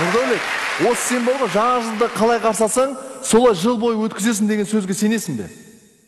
Нұрдәулет, осы сен бар ғой, жаңа жылды қалай қарсы алсаң, солай жыл бойы өткізесің деген сөзге сенесің бе?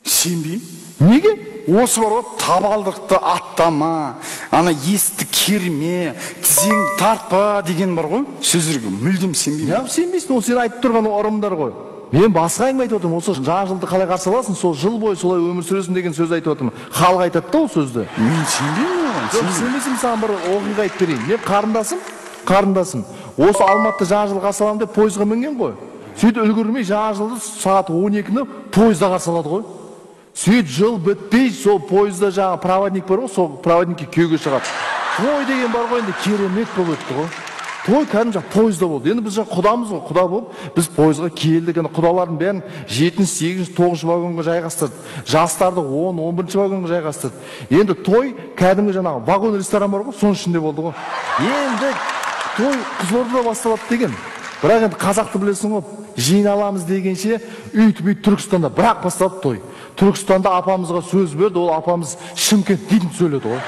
Сенбеймін. Неге? Осы бар ғой, табалдырықты аттама, ана есікті керме, тізеңді тартпа деген бар ғой, сөздерге мүлдем сенбеймін. Неғып сенбейсің? Ол сен айтып тұрған ырымдар ғой. Мен басқа әңгіме айтып отырмын. Осы жаңа жылды қалай қарсы аласың, сол жыл бойы солай өмір сүресің деген сөз айтып отырмын. Халық айтады да ол сөзді. Мен сенбеймін оған. Жоқ, сенбесем саған бір оқиға айтып берейін. Мен қарындасым осы Алматыда жаңа жыл қарсы аламын деп пойызға мінген ғой. Сөйтіп үлгермей жаңа жылды сағат 12-ні пойызда қарсы алады ғой. Сөйтіп жыл бітпей сол пойызда жаңа проводник бар ғой, сол проводникке күйеуге шығады. Той деген бар ғой, енді керемет болып өтті ғой. Той кәдімгі жаңа пойызда болды. Енді біз жаңа құдамыз ғой, құда болып біз пойызға келдік. Енді құдалардың бәрін 7-ші, 8-ші, 9-шы вагонға жайғастырды. Жастарды 10, 11-ші вагонға жайғастырды. Енді той кәдімгі жаңағы вагон ресторан бар ғой, соның ішінде болды ғой. Енді той Қызылордада басталады деген. Бірақ енді қазақты білесің ғой, жиналамыз дегенше үйтіп-бүйтіп Түркістанда бірақ басталды той. Түркістанда апамызға сөз берді, ол апамыз Шымкент дейтін сөйледі ғой.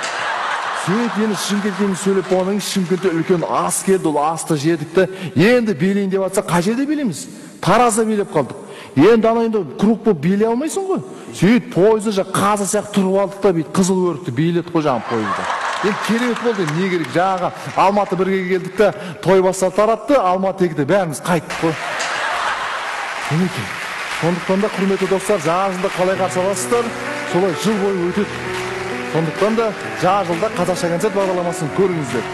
Сөйтіп енді Шымкентке дейін сөйлеп болғаннан кейін Шымкентте үлкен ас келді, ол асты жедік те. Енді билейін деп жатса, қай жерде билейміз? Таразда билеп қалдық. Енді ана енді круг болып билей алмайсың ғой. Сөйтіп пойызда жаңа қазы сияқты тұрып алдық та, бүйтіп қызыл өрікті биледік қой жаңа пойызда. Енді керемет болды, енді не керек, жаңағы Алматы бірге келдік те, той басталды таратты, Алматы екіде бәріміз қайттық қой. Мінекей. Сондықтан да, құрметті достар, жаңа жылды қалай қарсы аласыздар, солай жыл бойы өтеді. Сондықтан да жаңа жылда қазақша концерт бағдарламасын көріңіздер.